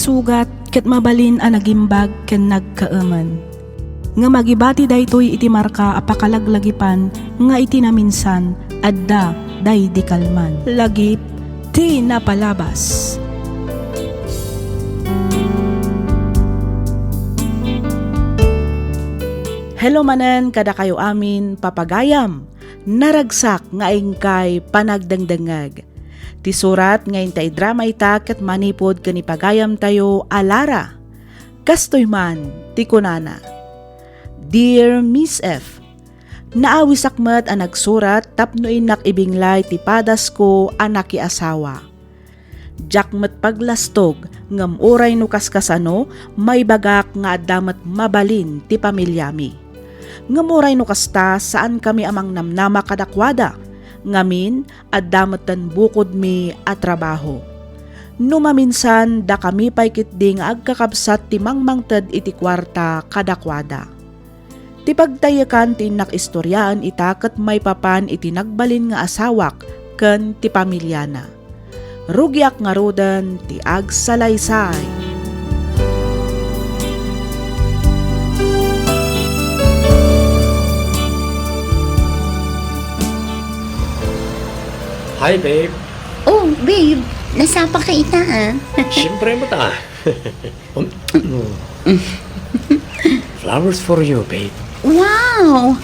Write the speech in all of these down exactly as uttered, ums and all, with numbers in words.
Sugat ket mabalin a nagimbag ken nagkaemen. Ngem agibati daytoy iti marka a pakalaglagipan nga iti naminsan, adda daydi kalman. Lagip ti napalabas. Hello manen kadakayo amin, papagayam. Naragsak nga inkay panagdengdengngeg. Ti surat nga inta idrama ita ket manipud ken ipagayamtayo a Lara. Kastoy man ti kunana, Dear Miss F, naawisak met a nagsurat tapno innak ibinglay ti padasko a nakiasawa. Diak met paglastog, ngem uray no kaskasano, maibagak nga adda met mabalin ti pamiliami. Ngem uray no kasta, saankami a mangnamnama kadakuada. Ngamin, adda metten bukodmi a trabaho. No maminsan, dakami pay ketdi nga agkakabsat ti mangmangted iti kuarta kadakuada. Ti pagtaykan ti innak istoriaen ita ket maipapan iti nagbalin nga asawak ken ti pamiliana. Rugiak ngaruden ti agsalaysay. Hi, babe. Oh, babe, nasapa ka ita, ah. Siyempre, mata. Um, Flowers for you, babe. Wow!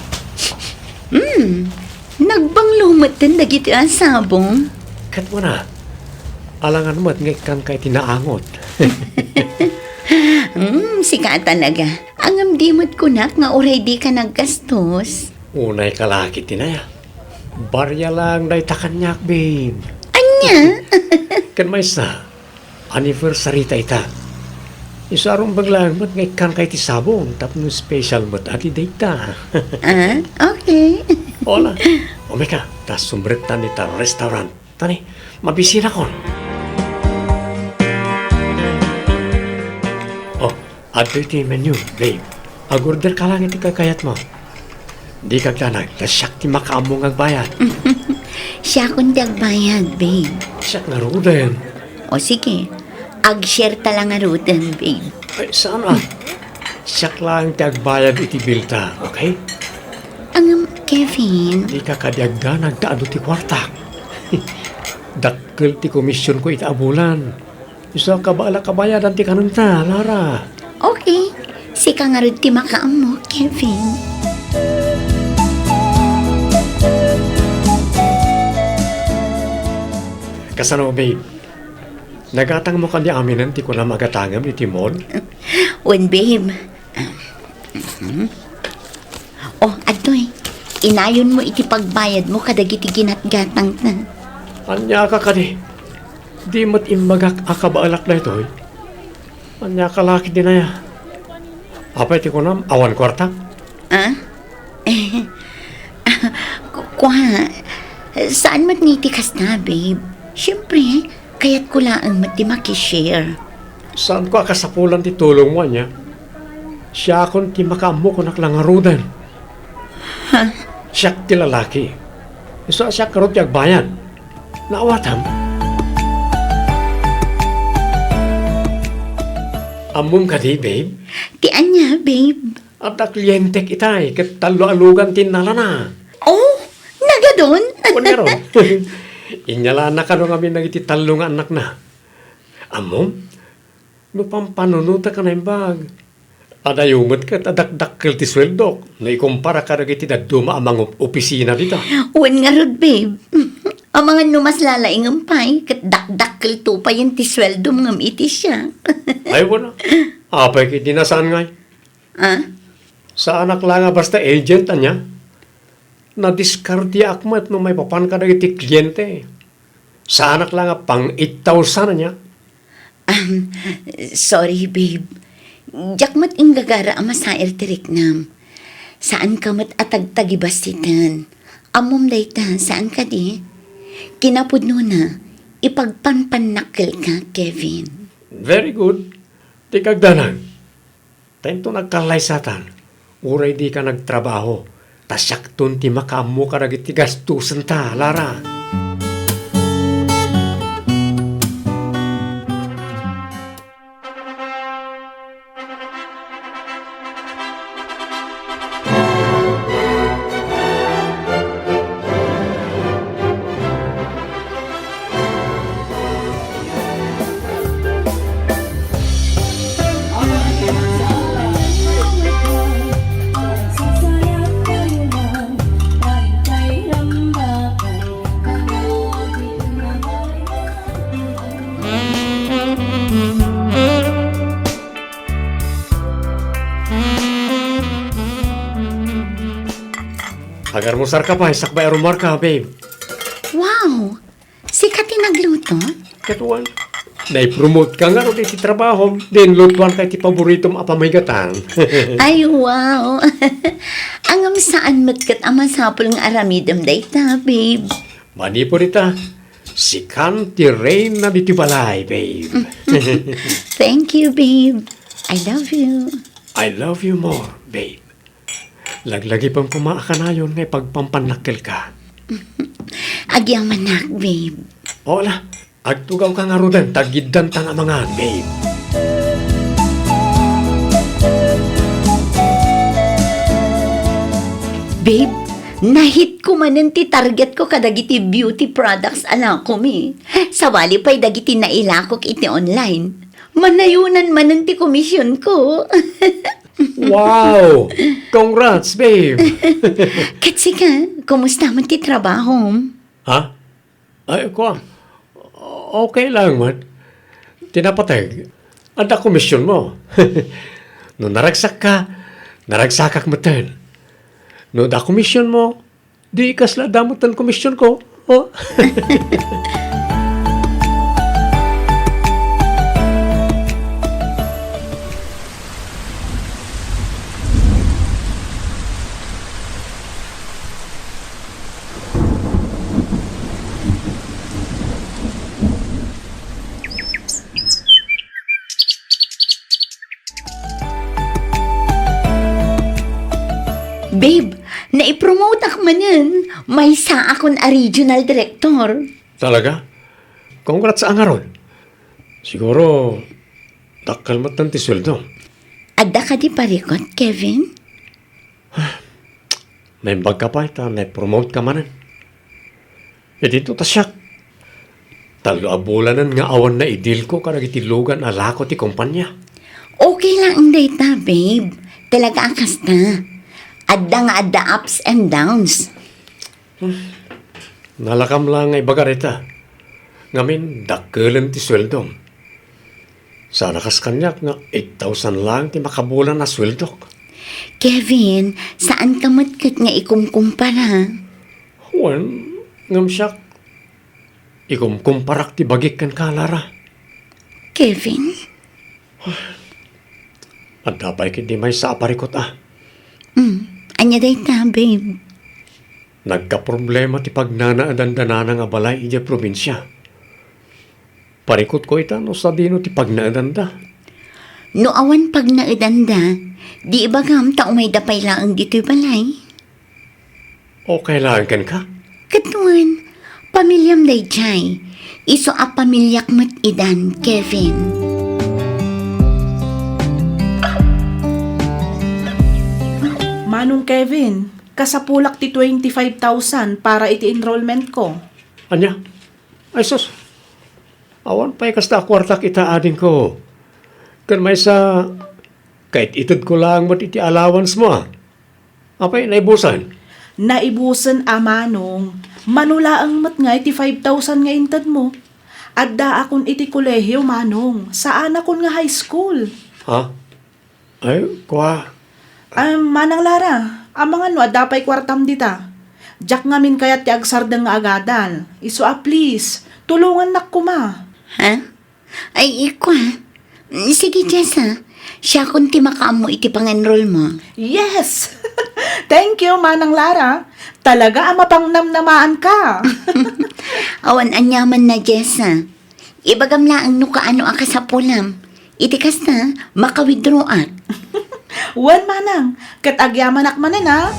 Mm, nagbanglo metten dagiti a sabong. Ket kuna, alangan met nga ikkanka iti naangot. Mm, sika talaga. Ngem di met kunak nga uray dika naggastos. Unay ka la ket ti naya. Barya lang dayta kaniak, babe. Ania? Ken maysa, anniversary ta ita. Isu a rumbeng laeng met nga ikkanka iti sabong tapno special met a ti date ta. Ah, okay. Hola, umay ka, ta sumrektan ita restaurant. Tani, mabisinakon. Oh, adtoy ti menu, babe. Agorder ka lang iti kakayatmo. Dika agdanag, ta siak ti makaammo nga agbayad. Siakon ti agbayad, babe. Siak ngaruden. O sige, ag-share ta lang ngaruden, babe. Ay, saan a? Siak laeng ti agbayad iti bill ta, okay? Ngem, Kevin. Dika kadi agdanag ta adu ti kuartak. Dakkel ti komisionko ita a bulan. Isu a kabaelak a bayadan ti kanenta, Lara. Okay. Sika ngarud ti makaammo, Kevin. Kasano, babe? Nagatangmo kadi aminen ti kunam a gatangem iti mall? Wen, babe. Mhm. Oh, adtoy. Inayonmo iti pagbayadmo kadagiti ginatgatangna. Ania ka kadi? Di met imbagak a kabaelak daytoy. Ania ka la ket dinaya? Apay ti kunam, awan kuarta? Ah? Ku-, kua, saan met ni ti kasta, babe? Siyempre, kayatko laeng met ti makishare. Saanko a kasapulan ti tulongmo, ania? Siakon ti makaammo kunak la ngaruden. Ha? Siak ti lalaki. Isu a siak ngarud ti agbayad. Naawatam? Ammom kadi, babe? Ti ania, babe? Adda klientek itay, ket tallo a lugan ti innalana. Oh, nagadon? Wen ngarud. Inyalana kano ngamin dagiti tallo nga annakna. Ammom? No pampanunotek a naimbag, adayo met ket a dakdakkel ti sueldok no ikumpara kadagiti dadduma a mangopisina dita. Wen ngarud, babe. Amangan no mas lalaingem pay, ket dakdakkelto payen ti sueldom ngem iti siak. Ay, wala. Apay ket di nasaan ngay? Ah? Saanak la nga basta agent, ania? Nadiskardiaak met no maipapan kadagiti kliente. Saanak la nga pang eight thousand, ania? Ahem, sorry, babe. Diak met inggagara a masair ti riknam. Saanka met a tagtagibassiten. Ammom dayta, saan kadi? Kinapudnona, ipagpanpannakkelka, Kevin. Very good. Dika agdanag. Ta inton agkallaysatan, uray dika nagtrabaho, ta siakton ti makaammo kadagiti gastosenta, Lara. Almusarka pay, sakbay a rumuarka, babe. Wow! Sika ti nagluto? Ket wen, naipromote ka ngarud iti trabahom, din lutuanka iti paboritom a pamigatan. Ay, wow! Ngem saan met ket a masapul nga aramidem dayta, babe. Manipud ita, sikan ti reyna ditoy balay, babe. Thank you, babe. I love you. I love you more, babe. Laglagipen koma a kanayon nga ipagpampannakkelka. Agyamanak, babe. O, ala, agtugawka ngaruden, ta aggiddanta nga amangan, babe. Babe, na-hit ko manen ti targetko kadagiti beauty products a lakomi. Sawali pay dagiti nailakok iti online. Manayonan manen ti komisionko. Wow! Congrats, babe! Ket sika, kumusta met ti trabahom? Ha? Ay, kua, okay lang met. Ti napateg, adda komisionmo. No naragsakka, naragsakak metten. No adda komisionmo, di kasla adda metten komisionko. Oh. Babe, naipromoteak manen. Maysaakon a regional director. Talaga? Congrats a ngarud. Siguro, dakkel metten ti sueldo. Adda kadi parikut, Kevin? Naimbagka pay ta naipromote ka manen. Idinto ta siak, tallo a bulanen nga awan naidilko kadagiti lugan a lako ti kompania. Okay laeng dayta, babe. Talaga a kasta. Adda nga adda ups and downs. Nalakam la nga ibaga dayta. Ngamin, dakkelen ti sueldom. Sana kas kaniak nga eight thousand laeng ti makabulan a sueldok. Kevin, saanka met ket nga ikumkumpara. Wen, ngem siak, ikumkumparak ti bagik kenka, Lara. Kevin? Adda pay ketdi maysa a parikut a. Mm, ania dayta, babe? Nagkaproblema ti pagnanaedan da nanang a balay idiay probinsia. Parikutko ita no sadino ti pagnaedanda. No awan pagnaedanda, di ibagam ta umayda pay laeng ditoy balay. Okay laeng kenka? Ket wen, pamiliam daydiay. Isu a pamiliak met idan, Kevin. Manong Kevin, kasapulak ti twenty-five thousand para iti enrollment ko. Ania? Ay sus, awan pay kasta a kuartak ita adingko. Ken maysa, kait-itedko laeng met iti allowance mo a. Apay, naibusen? Naibusen a, Manong. Mano laeng met nga iti five thousand nga intedmo. Addaakon iti kolehio, Manong. Saanakon nga high school. Ha? Ay, kua. Ah, Manang Lara, amangan no adda pay kuartam dita. Diak ngamin kayat ti agsardeng nga agadal. Isu a please, tulongannak koma. Ha? Ay, ikua. Mm, sige, Jessa. Siakon ti makaammo iti pangenroll mo. Yes! Thank you, Manang Lara. Talaga a mapangnamnamaanka. Awan aniaman na, Jessa. Ibagam laeng no kaano a kasapulam. Iti kasta, maka-withdraw-ak. Wen, Manang. Ket agyamanak manen, a.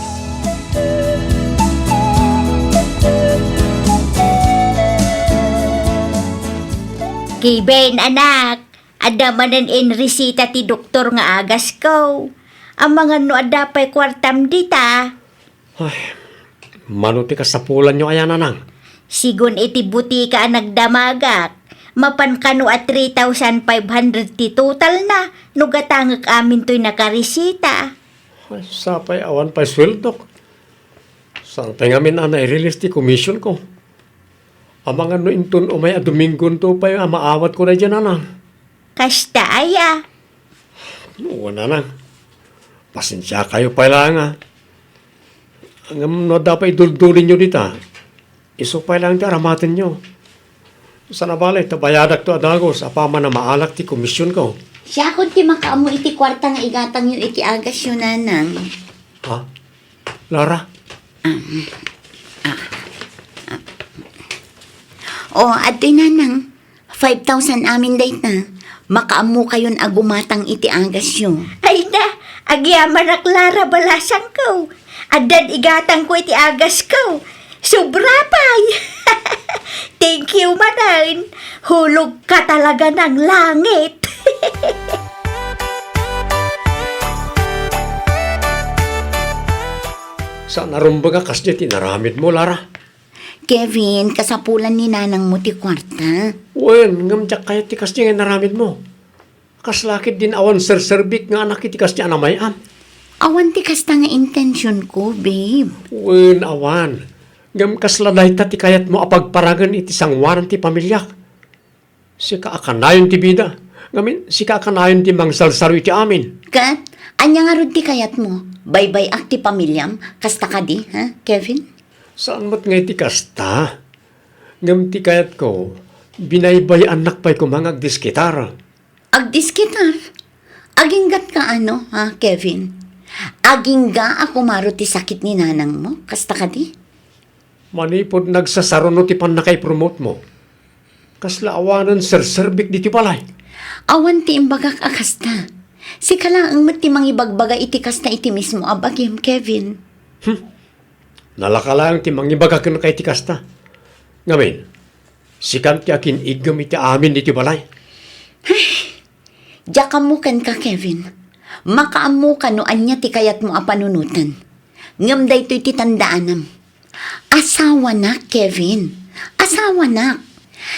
Kevin, anak, adda manen in resita ti doktor nga agasko. Amangan no adda pay kuartam dita. Ay, mano ti kasapulanyo aya, Nanang? Sigun iti butika a nagdamagak, mapan kano a three thousand five hundred ti totalna no gatangek amin toy nakaresita. Ay, sapay awan pay sueldok. Saan pay ngamin a nai-release ti commission ko? Amangan no inton umay a Domingonto pay a maawatko daydiay, Nanang. Kasta aya? Wen, Nanang. Pasensiakayo pay laeng, a. Ngem no adda pay iduldulinyo dita, isu pay laeng ti aramatenyo. Sana bale, ta bayadakto a dagus apaman a maalak ti komisionko. Siakon ti makaammo iti kuarta nga igatangyo iti agasyo, Nanang. Ha? Lara? Ah, ah, ah. Oh, adtoy, Nanang. Five thousand amin dayta. Makaammokayon a gumatang iti agasyo. Ay na, agyamanak, Lara, balasangko. Addan igatangko iti agasko. Sobra pay. Thank you manen. Hulog ka talaga ng langit. Saan a rumbeng a kasdiay ti inaramidmo, Lara? Kevin, kasapulan ni nanangmo ti kuarta. Wen, ngem diak kayat ti kasdiay nga inaramidmo. Kasla ketdin awan serserbik nga anak iti kasdiay a namay-am. Awan ti kasta nga intentionko, babe. Wen, awan. Ngem kasla dayta ti kayatmo a pagparangen iti sangoanan ti pamiliak. Sika a kanayon ti bida. Ngamin, sika a kanayon ti mangsalsaro iti amin. Ket, ania ngarud ti kayatmo? Baybay-ak ti pamiliam? Kasta kadi, ha, Kevin? Saan met nga iti kasta. Ngem ti kayatko, binaybay-annak pay koma nga agdiskitar. Agdiskitar? Aginggatka ano, ha, Kevin? Agingga a kumaro ti sakit ni nanangmo? Kasta kadi? Manipud nagsasaruno ti pannakaipromotemo, kasla awanen serserbik ditoy balay? Awan ti imbagak a kasta. Sika laeng met ti mangibagbaga iti kasta iti mismo a bagim, Kevin. Hmm. Nalaka laeng ti mangibaga kenka iti kasta. Ngamin, sikan ti akin-iggem iti amin ditoy balay. Diak ammo kenka, Kevin. Makaammoka no ania ti kayatmo a panunoten. Ngem daytoy ti tandaanam. Asawanak, Kevin. Asawanak.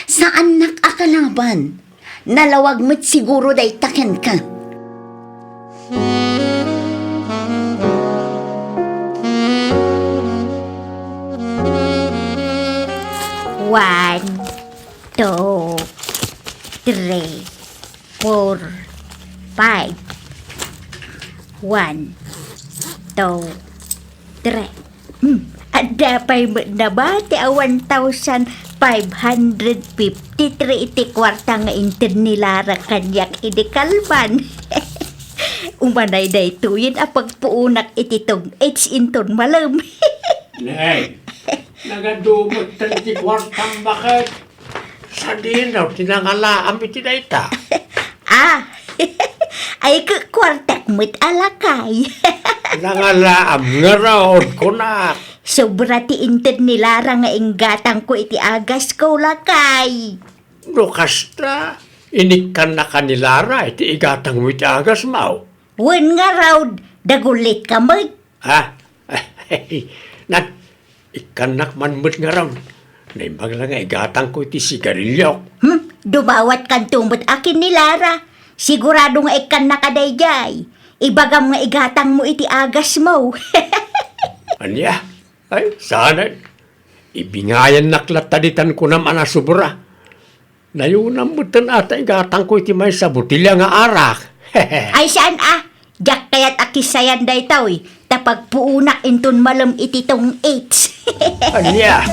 Saannak a kalaban. Nalawag met siguro dayta kenka. One, two, three, four, five. One, two, three. Hmm. Adda pay met nabati a one thousand five hundred fifty-three iti kuarta nga inted ni Lara kaniak idi kalban. Umanay daytoyen a pagpuonak iti tong-its inton malem. Nay, nagadu metten ti kuartam baket. Sadino ti nangalaam iti dayta? Ah, ay, ku-, kuartak met a lakay. Nangalaam ngarud, kunak. Sobra ti inted ni Lara nga inggatangko iti agasko, lakay. No kasta, inikkannaka ni Lara iti igatangmo iti agasmo? Wen ngarud, dagulitka met. Ha? Nan, ikkannak man met ngarud. Naimbag la nga igatangko iti sigariliok. Hmm, dumawatkanto met a ken ni Lara. Sigurado nga ikkannaka daydiay. Ibagam nga igatangmo iti agasmo. Ania? Ay, saanen. Ibingayannak latta ditan kunam a nasobra. Nayonam metten a ta igatangko iti maysa a botelia nga arak. Ay, saan a? Diak kayat a kissayan daytoy, ta pagpuonak inton malem iti tong-its. Ania?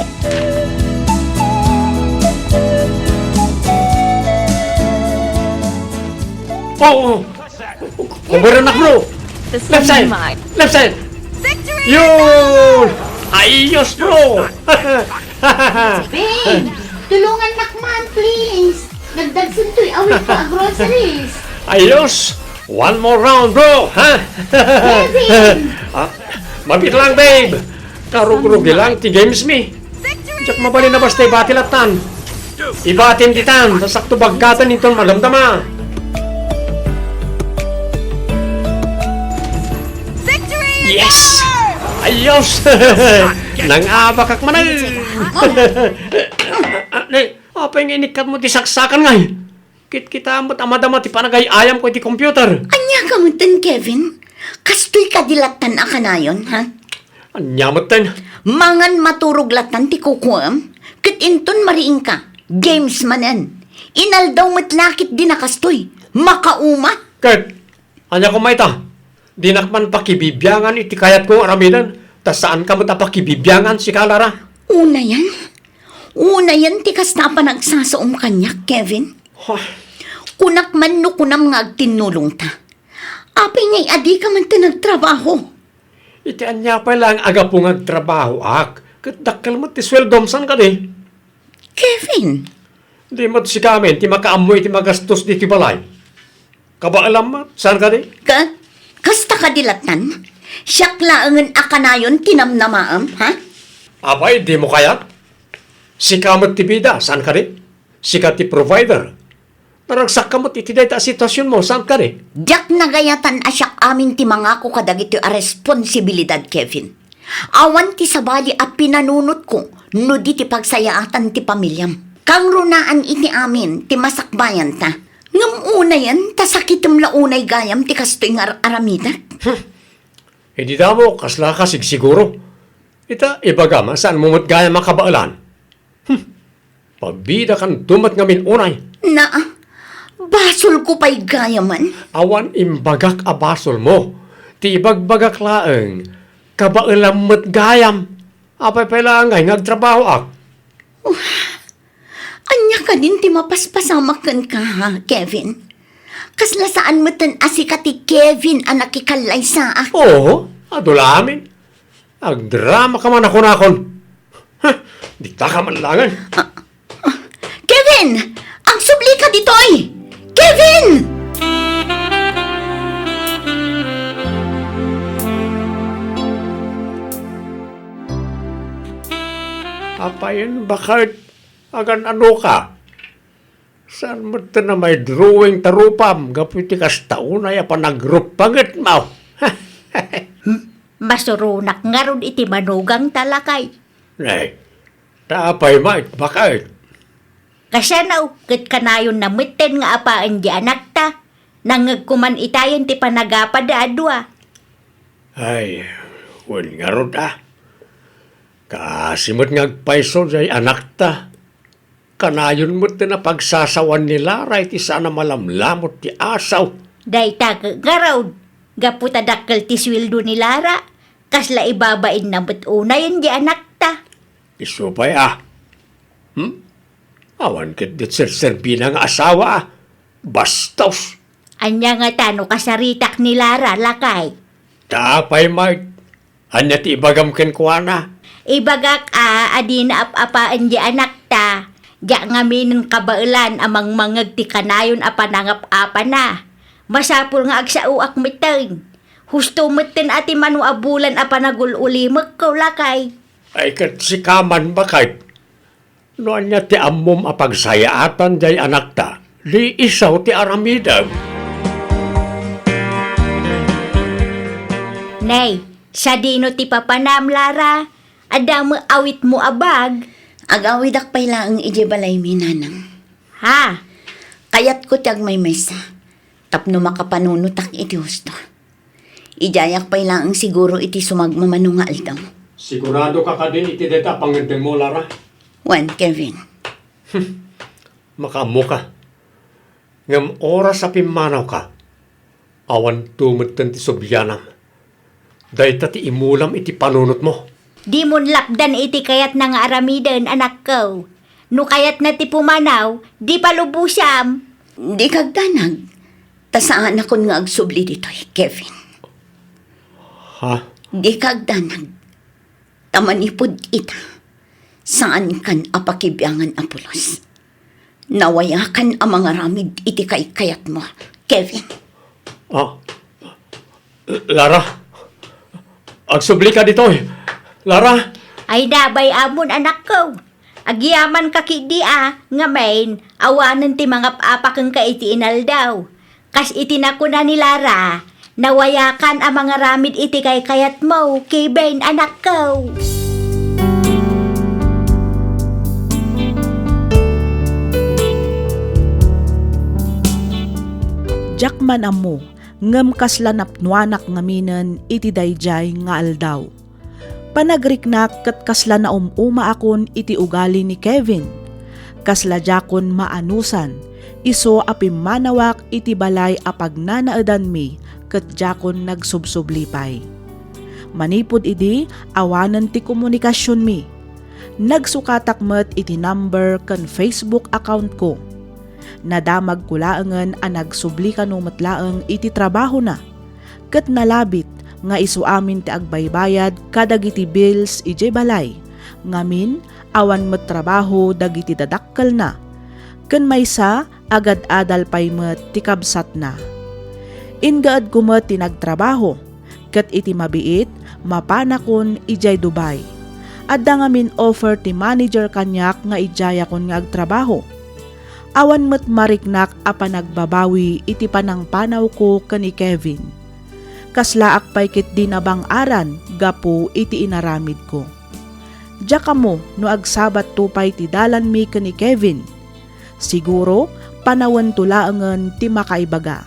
Oo. Kumburanak, bro. Left side. Left side. Yun. Ayos, bro. Babe, tulungannak man, please. Nagdagsentoy awit ko a groceries. Ayos. One more round, bro. Ha? Kevin! Ah, mabit lang, babe. Karugrugi lang ti games mi. Diak mabalin a basta ibati lattan. Ibatim ditan, ta sakto bagkatan inton madamdama. Yes! Ayos! Nangabakak manen! Ne, apay nga inikkatmo ti saksakan ngay? Kitkita met a madama ti panagay-ayamko iti computer. Ania ka metten, Kevin? Kastoy kadi lattan a kanayon, ha? Ania metten? Mangan maturog lattan ti kukuam, ket inton mariingka, games manen. Inaldaw met la ketdin a kastoy. Makauma! Ket, ania koma ita? Dinak man pakibibiangan iti kayatko nga aramiden, Ta saanka met a pakibibiangan, sika, Lara. Unayen? Unayen ti kasta a panagsasaom kaniak, Kevin? Huh. Kunak man no kunam nga agtinnulongta. Apay ngay a dika man ti nagtrabaho? Iti ania pay laeng a gapu nga agtrabahoak, ket dakkel met ti sueldom, saan kadi? Kevin! Di met sika amin ti makaammo iti magastos ditoy balay. Kabaelam met, saan kadi? Ka-, kasta kadi lattan? Siak laengen a kanayon ti namnamaem, ha? Apay, dimo kayat? Sika met ti bida, saan kadi? Sika ti provider. Naragsakka met iti dayta a sitwasionmo, saan kadi? Diak nagayatan a siak amin ti mangako kadagitoy a responsibilidad, Kevin. Awan ti sabali a pinanunotko no di ti pagsayaatan ti pamiliam. Kangrunaan iti amin ti masakbayanta. Ngem unayen, ta sakitem la unay gayam ti kastoy nga ar-aramidek. Hmm. Idi damo, kasla ka sigsiguro. Ita, ibagam a saanmo met gayam a kabaelan. Hmm. Pabidakanto met ngamin unay. Naa, basolko pay gayamen. Awan imbagak a basolmo. Ti ibagbagak laeng, kabaelam met gayam. Apay pay laeng ngay nga agtrabahoak? Uh, ania kadin ti mapaspasamak kenka, ha, Kevin? Kasla saan metten a sika ti Kevin a nakikallaysaak. Oo, adu la amin. Agdramaka man a kunakon. Huh, diktaka man laengen. Ah, ah, Kevin! Agsublika ditoy! Kevin! Apayen, baket? Agan-anoka? Saan met ti may drawing ta rupam gapu iti kasta unay a panagruppangetmo? Hmm? Masuronak ngarud iti manugangta, lakay. Nay, ta apay met, baket? Kasano, ket kanayonna metten nga apaen di anakta? Nangngegko man itayen ti panagapada a dua. Ay, wen ngarud a. Kaasi met nga agpayso jay anakta. Kanayon met ti napagsasawan ni Lara iti saan a malamlamut ti asaw. Dayta ket ngarud, gapu ta dakkel ti sueldo ni Lara, kasla ibabainna met unayen di anakta. Isu pay a. Hmm? Awan ket di serserbina nga asawa a. Bastos! Ania ngata no kasaritak ni Lara, lakay? Ta apay met? Ania ti ibagam kenkuana? Ibagak a, a dina ap-apaen di anakta. Diak ngaminen kabaelan a mangmangngeg ti kanayon a panangap-apana. Masapul nga agsaoak metten. Husto metten a ti mano a bulan a panagul-ulimekko, lakay. Ay, ket sika man, baket? No ania ti ammom a pagsayaatan jay anakta, di isu ti aramidem. Nay, sadino ti papanam, Lara? Adda met awitmo a bag? Agawidak pay laeng idiay balaymi, nanang. Ha? Kayatko ti agmaymaysa tapno makapanunotak iti husto. Idiayak pay laeng siguro iti sumagmamano nga aldaw. Siguradoka kadi iti dayta a pangngeddengmo, Lara? Wen, Kevin. Hmm. Makaammoka. Ngem oras a pimmanawka, awanto metten ti sublianam. Dayta ti imulam iti panunotmo. Dimon lapdan iti kayatna nga aramiden, anakko. No kayatna ti pumanaw, di palubosam. Dika agdanag, ta saanakon nga agsubli ditoy, Kevin. Ha? Dika agdanag, ta manipud ita, saankan a pakibiangan a pulos. Nawayakan a mangaramid iti kaykayatmo, Kevin. Ah, Lara, agsublika ditoy. Lara! Ay, nabay amon, anakko. Agyamanka ketdi a, ngamin, awanen ti mangap-apa kenka iti inaldaw. Kas iti nakuna ni Lara, nawayakan a mangaramid iti kaykayatmo, Kevin, anakko. Diak man ammo, ngem kasla napnuanak ngaminen iti daydiay nga aldaw. Panagriknak ket kasla naum-umaakon iti ugali ni Kevin. Kasla diakon maanusan, isu a pimmanawak iti balay a pagnanaedanmi ket diakon nagsubsubli pay. Manipud idi, awanen ti komunikasionmi. Nagsukatak met iti number ken Facebook accountko. Nadamagko laengen a nagsubli kano met laeng iti trabahona, ket nalabit nga isu amin ti agbaybayad kadagiti bills idiay balay, ngamin, awan met trabaho dagiti dadakkelna, ken maysa, agad-adal pay met ti kabsatna. Inggaedko met ti nagtrabaho, ket iti mabiit, mapanakon idiay Dubai. Adda ngamin offer ti manager kaniak nga idiayakon nga agtrabaho. Awan met mariknak a panagbabawi iti panangpanawko ken ni Kevin. Kaslaak pay ketdi nabang-aran gapu iti inaramidko. Diak ammo no agsabatto pay ti dalanmi ken ni Kevin. Siguro, panawento laengen ti makaibaga.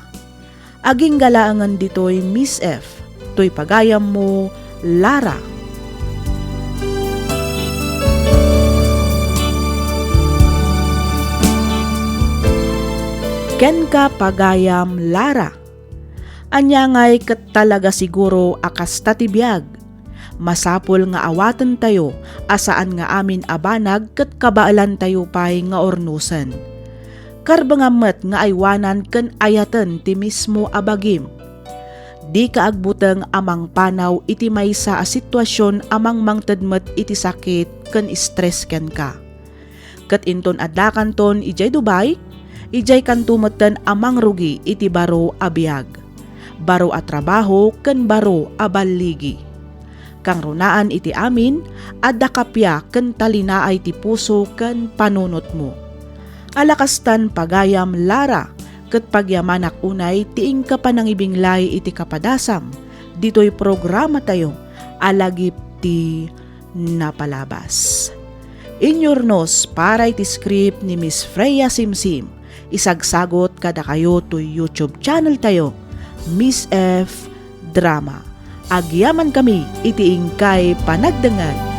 Agingga laengen ditoy, Miss F, toy pagayammo, Lara. Kenka, pagayam, Lara. Ania ngay ket talaga siguro a kasta ti biag? Masapul nga awatentayo a saan nga amin a banag ket kabaelantayo pay nga urnosen. Karbengam met nga aywanan ken ayaten ti mismo a bagim. Dika agbuteng a mangpanaw iti maysa a situasion a mangmangted met iti sakit ken stress kenka. Ket inton addakanton idiay Dubai, idiaykanto metten a mangrugi iti baro a biag, baro a trabaho ken baro a balligi. Kangrunaan iti amin, adda kappia ken talinaay ti puso ken panunotmo. Ala kastan pagayam, Lara, ket pagyamanak unay ti inka panangibinglay iti kapadasam ditoy programatayo a Lagip ti Napalabas. Inyurnos para iti script ni Miss Freya Simsim, isagsagot kadakayo toy YouTube channel tayo, Miss F Drama. Agyamankami iti inkay panagdengngeg.